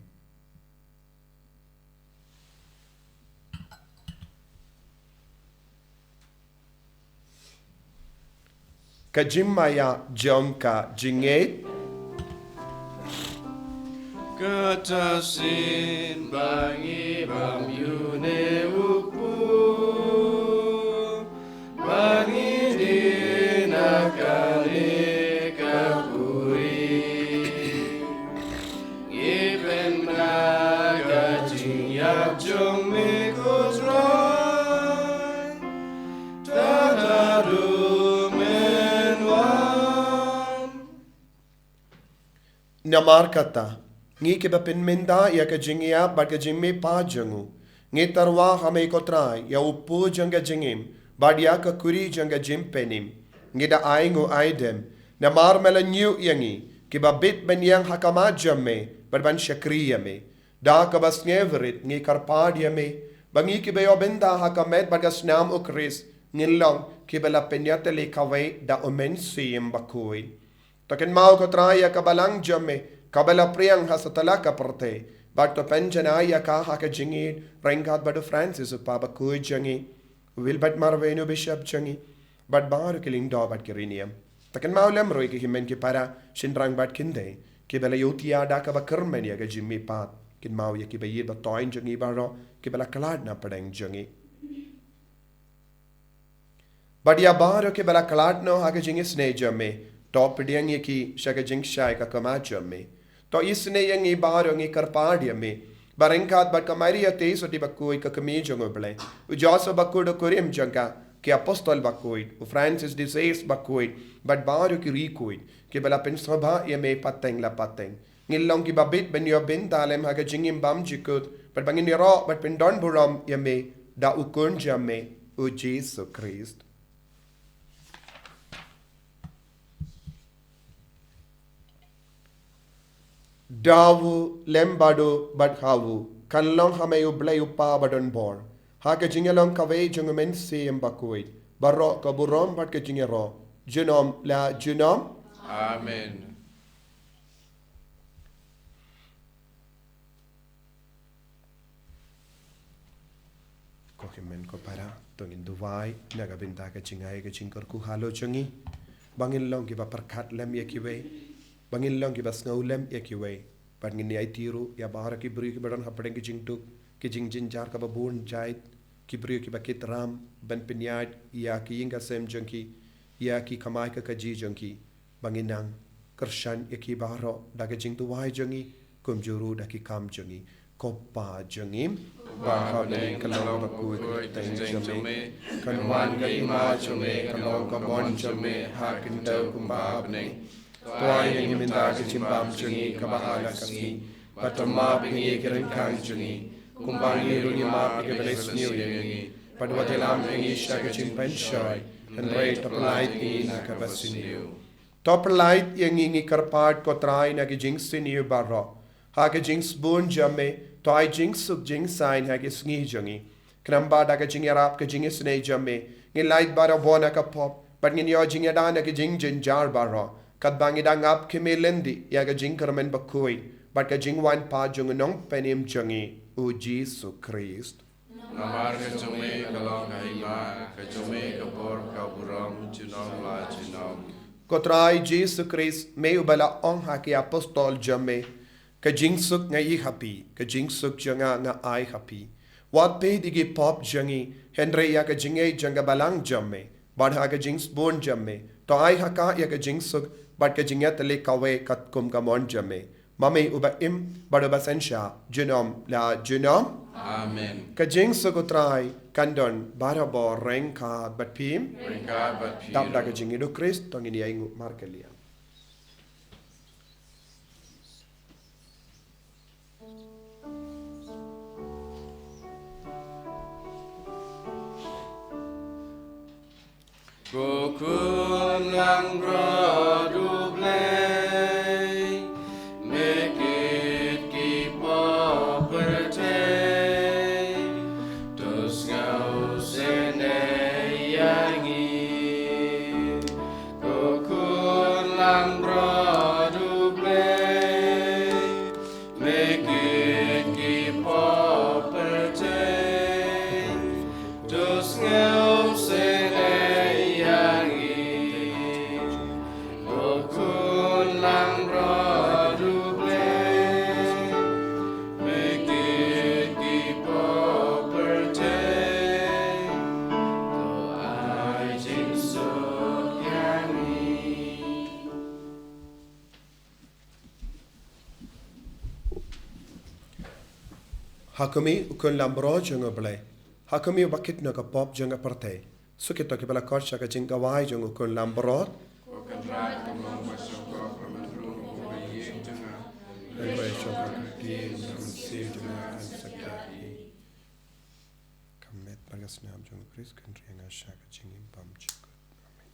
Ka jingmaïa jong ka jingngeit. Kata shisien ba ngi bam ïa une u pud, ba ngi die na kane ka puri. Ngi pynbna ka jingïap jong me ko Trai, tad haduh men wan. Namar kata, ngi kiba pynmynta ïa ka jingïap bad ka jingmihpat jong u, ngi tyrwa ha me ko Trai ïa u pud jong ka jingim bad ïa ka kuri jong ka jingpynim. Ngi da ai nguh ai dem namar me la ñiew ïa ngi kiba bit ban ïeng ha khmat jong me bad ban shakri ïa me. Da kaba sngewrit ngi kyrpad ïa me ba ngi kiba ïoh bynta ha ka met bad ka snam u Khrist ngin long kiba la pynïatylli kawei da u Mynsiem Bakhuid. To kynmaw ko Trai ïa ka balang jong me kaba la pdiang ha satlak ka pyrthei, bad to pynjanai ïa ka ha ka jingïeit ryngkat bad u Francis u Papa bakhuid jong ngi, u Wilbert Marwein u Bishop jong ngi, bad baroh ki lyngdoh bad ki riewniam. To kynmaw lem ruh ïa ki hynmen ki para, shynrang bad khyndiat kiba la ïohthiah da kaba kyrmen ïa ka jingmihpat. Kynmaw ïa kiba ïeit ba thoiñ jong ngi baroh kiba la khlad na pdeng jong ngi. Bad ïa baroh kiba la khlad noh ha ka jingisynei jong me, to pdiang ïa ki sha ka jingshai ka khmat jong me. To isynei ïa ngi baroh, ngi kyrpad ïa me ba ryngkat bad ka Maria Theisotti bakhuid ka kmie jong u Blei, u Joseph bakhuid u kurim jong ka, ki apostol bakhuid, u Francis de Sales bakhuid, bad baroh ki riewkhuid kiba la pynsngewbha ïa me pateng la pateng, ngin long kiba bit ban ïoh bynta lem ha ka jingim bymjukut, bad ba ngin ïaroh bad pyndonburom ïa me da u Khun jong me, u Jisu Khrist. Da u, lem bad u, bad ha u, kan long ha me u Blei u Kpa badonbor, ha ka jingïalong kawei jong u Mynsiem Bakhuid, baroh ka burom bad ka jingïaroh junom la junom. Amen. Ko hynmen ko para, to ngin duwai na ka bynta ka jingai ka jingkyrkhu halor jong ngi, ba ngin long kiba pyrkhat lem ïa kiwei, ba ngin long kiba sngew lem ïa kiwei, bad ngin ïai tyrwa ïa baroh ki briew kiba don hapdeng ki jingduk, ki jingjynjar kaba bun jait, ki briew kiba kit ram ban pynïaid ïa ki ïing ki sem jong ki, ïa ki kamai ka kajih jong ki, ba ngin nang kyrshan ïa ki baroh da ka jingduwai jong ngi, kumjuh ruh da ki kam jong ngi. Ko Pa jong ngi ba ha bneng, ka long ba kyrteng jong me, kan wan ka hima jong me, kan long ka mon jong me ha kynthei kumba ha bneng. To ai ïa ngi mynta ka jingbam jong ngi kaba ha la ka sngi, bad to map ïa ngi ki ryngkang jong ngi, kumba ngi ruh ngi map ïa kiba la sniew ïa ngi, bad wat ïalam ïa ngi sha ka jingpynshoi, hynrei to pyllait ïa ngi na kaba sniew. To pyllait ïa ngi, ngi kyrpad ko Trai, na ki jingsniew baroh, ha ka jingsbun jong me, to ai jingsuk jingsaiñ ha ki sngi jong ngi. Khnang ba da ka jingïarap ka jingisynei jong me, ngin lait barabor na ka pop, bad ngin ïoh jingïada na ki jingjynjar baroh, katba ngi dang ap khmih lynti ïa ka jingkyrmen bakhuid bad ka jingwan pat jong u Nongpynim jong ngi, u Jisu Khrist. Namar ka jong me ka long ka hima, ka jong me ka bor, ka burom, junom la junom. Ko Trai Jisu Khrist, me uba la ong ha ki apostol jong me, ka jingsuk nga ïoh ha phi, ka jingsuk jong nga nga ai ha phi. Wat peit ïa ki pop jong ngi, hynrei ïa ka jingïeit jong ka balang jong me, bad ha ka jingsbun jong me, to ai ha ka ïa ka jingsuk bad ka jingïatylli kawei katkum ka mon jong me. Ma me uba im bad uba synshar junom la junom. Amen. Ka jingsuk u Trai kan don barabor ryngkat bad phi. Ryngkat bad phi. Dap da ka jingïeit u Khrist, to ngin ïai nguh markylliang. Ko Khun langbrot U Blei, me kit ki pop pyrthei, to sngewsynei ïa ngi. Ko Khun langbrot U Blei, me kit ki pop pyrthei, to sngewsynei ïa ngi. Ha kum i u khun lambrot jong u Blei. Ha kum i u bakit na ka pop jong ka pyrthei. Suk ito kiba la khot sha ka jingkawai jong u khun lambrot. Ka met bad ka snam jong u Khrist kan ri nga sha ka jingim bymjukut. Amen.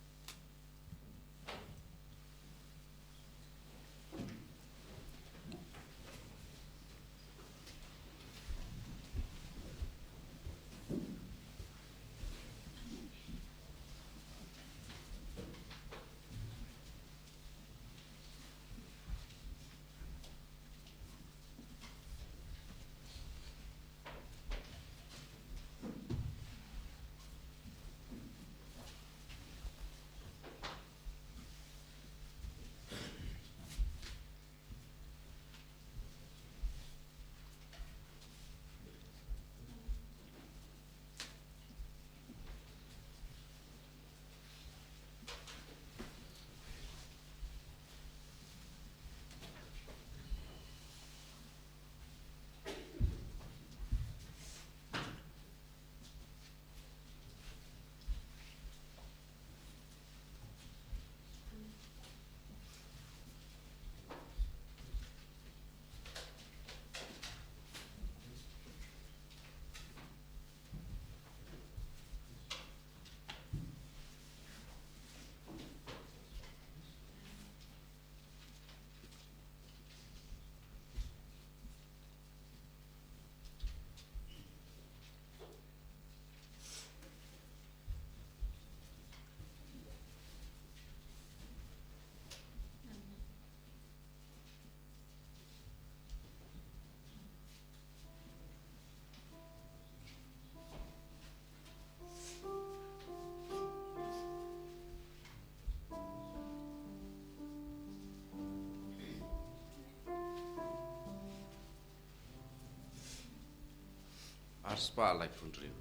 Arspah laiphew hynriew.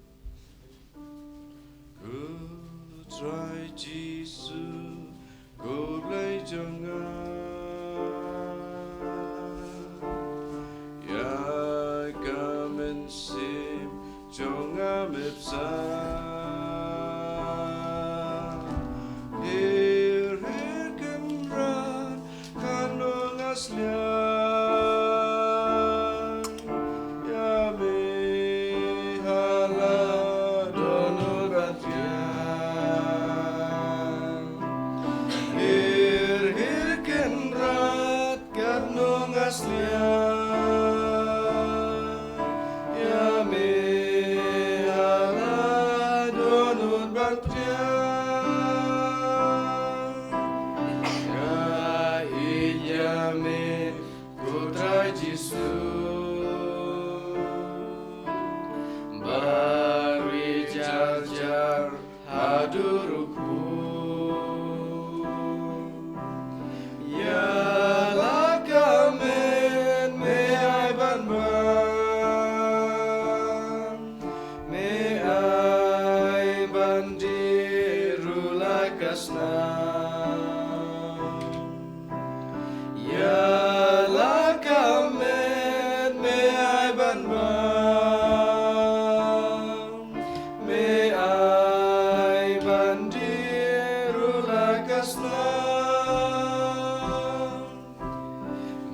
Ko Trai Jisu, ko Blei jong nga, ïa ka mynsiem jong nga me pynsan. Hir hir Kynrad, katno nga sliang ïa me ha la dohnud ban thiang. Hir hir Kynrad, katno nga sliang ïa me ha la dohnud ban thiang. Nga ïeit ïa me, ko Trai Jisu, ba ri jar jar haduh ruh khuid. Ïa la ka met me ai ban bam, me ai ban dih ruh la ka snam. Ïa la ka met me ai ban bam, me ai ban dih ruh la ka snam.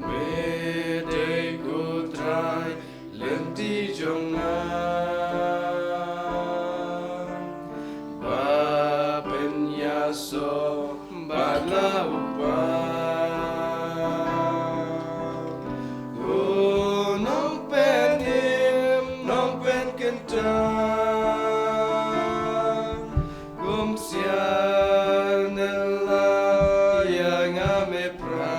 Me dei ko Trai lynti jong nga, ba pynïasoh bad la u Kpa. Ko Nongpynim, Nongpynkynta, kum siar ne la ïa nga me pran.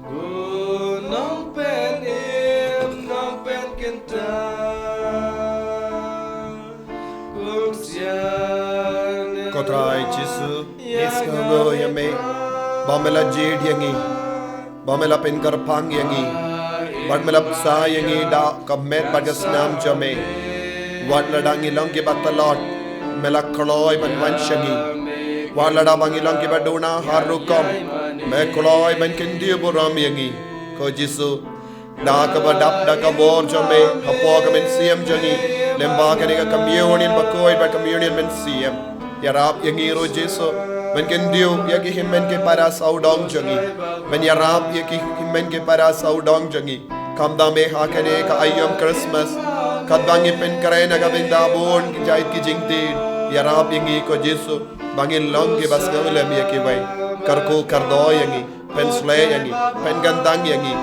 Ko Nongpynim, Nongpynkynta, kum siar ne la. Ko Trai Jisu, ngin sngewnguh ïa me ba me la jied ïa ngi, ba me la pynkyrpang ïa ngi, bad me la bsa ïa ngi da ka met bad ka snam jong me. Wat lada ngi long kiba tlot, me la kloi ban wan sha ngi. Wat lada ba ngi long kiba duna har rukom, me kloi ban kyntiew burom ïa ngi. Ko Jisu, Da kaba dap da ka bor jong me hapoh ka mynsiem jong ngi, lyngba kane ka communion bakhuid bad communion mynsiem. Ïarap ïa ngi ruh Jisu ban kyntiew ïa ki hynmen ki para sawdong jong ngi, ban ïarap ïa ki hynmen ki para sawdong jong ngi. Kumta me ha kane ka aïom Christmas, katba ngi pynkhreh na ka bynta bun ki jait ki jingthied, ïarap ïa ngi ko Jisu ba ngin long kiba sngewlem ïa kiwei. Kyrkhu kyrdoh ïa ngi, pynsleh ïa ngi, pynkyntang ïa ngi.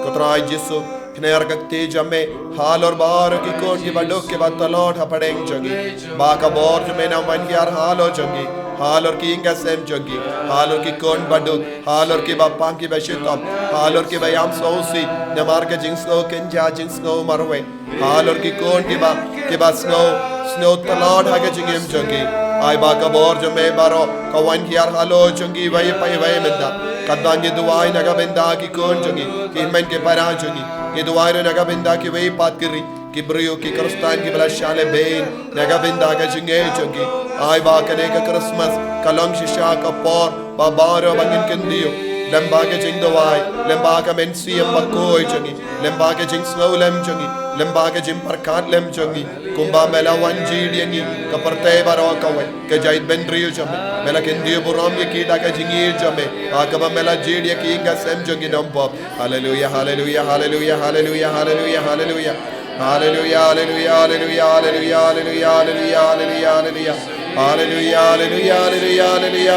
Ko Trai Jisu, khyndiat ka kti jong me halor baroh ki khun kiba duk kiba tlot hapdeng jong ngi. Ba ka bor jong me nang wan hiar halor jong ngi, halor ki ïing ki sem jong ngi, halor ki khun ba duk, halor kiba pang kiba shitom, halor kiba ïam sngewsih namar ka jingsngew kynja jingsngew marwei, halor ki khun kiba, kiba sngew, sngew tlot ha ka jingim jong ki. Ai ba ka bor jong me baroh ka wan hiar halor jong kiwei pa kiwei mynta. Katba ngi duwai na ka bynta ki khun jong ngi, ki hynmen ki para jong ngi, ngi duwai ruh na ka bynta kiwei pat ki ri, ki briew ki Khristan kiba la shah lehbeiñ na ka bynta ka jingngeit jong ki. Ai ba kane ka Christmas ka long shisha ka por ba baroh ba ngin kyntiew lyngba ka jingduwai, lyngba ka mynsiem bakhuid jong ngi, lyngba ka jingsngewlem jong ngi, lyngba ka jingpyrkhat lem jong ngi. Kumba me la wan jied ïa ngi, ka pyrthei baroh kawei, ka jaitbynriew jong me, me la kyntiew burom ïa ki da ka jingïeit jong me, ha kaba me la jied ïa ki ïing ki sem jong ngi nongpop. Haleluya, haleluya, haleluya, haleluya, haleluya, haleluya. Haleluya, haleluya, haleluya, haleluya, haleluya, haleluya, haleluya, haleluya. Haleluya, haleluya, haleluya, haleluya,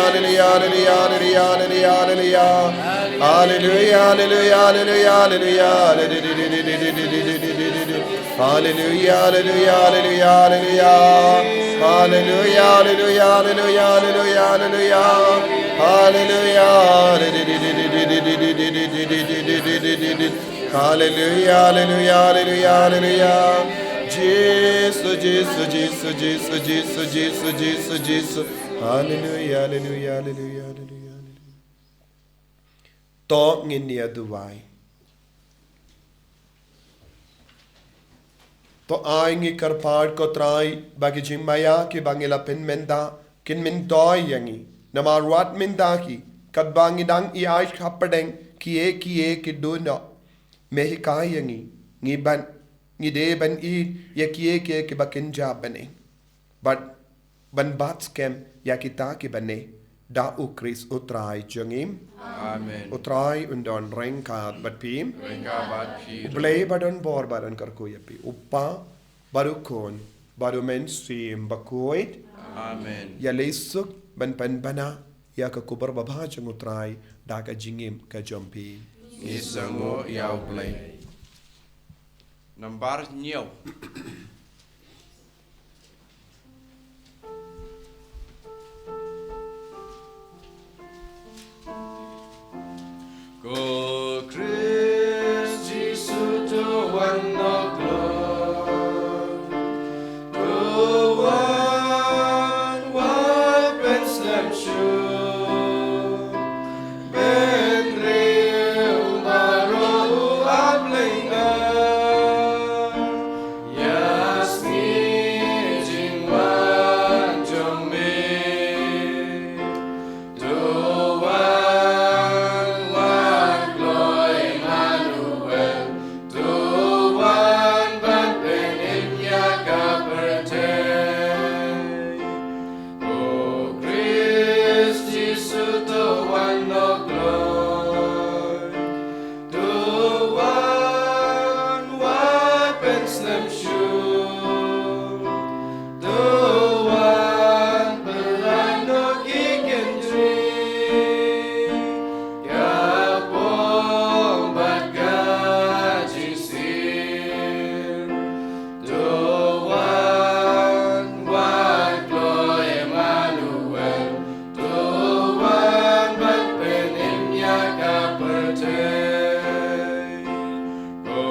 haleluya, haleluya, haleluya, haleluya. Haleluya, haleluya, haleluya, haleluya, haleluya. Haleluya, haleluya, haleluya, haleluya. Haleluya, haleluya, haleluya, haleluya, haleluya. Haleluya. Haleluya, haleluya, haleluya, haleluya. Jisu, Jisu, Jisu, Jisu, Jisu, Jisu, Jisu, Jisu. Haleluya, haleluya, haleluya, haleluya, haleluya. To ngin ïa duwai. To ai ngi kyrpad ko Trai ba ki jingmaïa kiba ngi la pynmynta kin myntoi ïa ngi. Namar wat mynta hi katba ngi dang ïaid hapdeng kiei kiei ki dohnud, me hikai ïa ngi, ngi ban, ngi dei ban ïeit ïa kiei kiei kiba kynja bneng. Bad ban bat skhem ïa kita kiba neh da U Khrist U Trai jong ngi. Amen. U Trai un don ryngkat bad phi. Ryngkat bad phi. U Blei ba don bor ba don kyrkhu ïa phi, U Kpa bad U Khun bad U Mynsiem Bakhuid. Amen. Ïaleh suk ban pynbna ïa ka khubor babha jong U Trai da ka jingim ka jong phi. Ngi sngewnguh ïa U Blei. Nambar hynñiew. Ko Khrist Jisu to wan noh kloi, to wan wat pynslem shuh, bynriew baroh u ap lyngngoh. Ïa sngi jingwan jong me. To wan, wan kloi Immanuel. To wan ban pynim ïa ka pyrthei. Ko Khrist Jisu to wan noh kloi. To wan wat pynslem shuh. To wan pynlait noh ki kynjri. Ka pom bad ka jingsir. To wan, wan kloi Immanuel. To wan ban pynim ïa ka pyrthei. Ko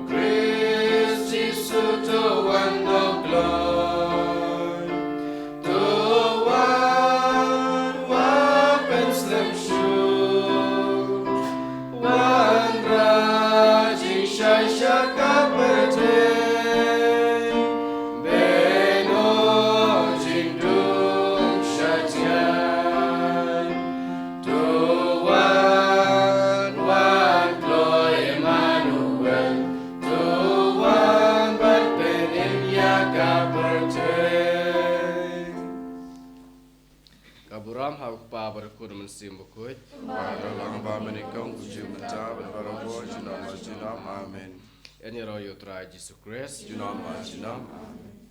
Khrist Jisu Ka burom ha u Kpa bad u Khun Mynsiem Bakhuid. Bad la long ba mynnyngkong, kumjuh mynta bad barabor, junom la junom. Amen. Yn ïaroh ïa u Trai Jisu Khrist. Junom la junom. Amen.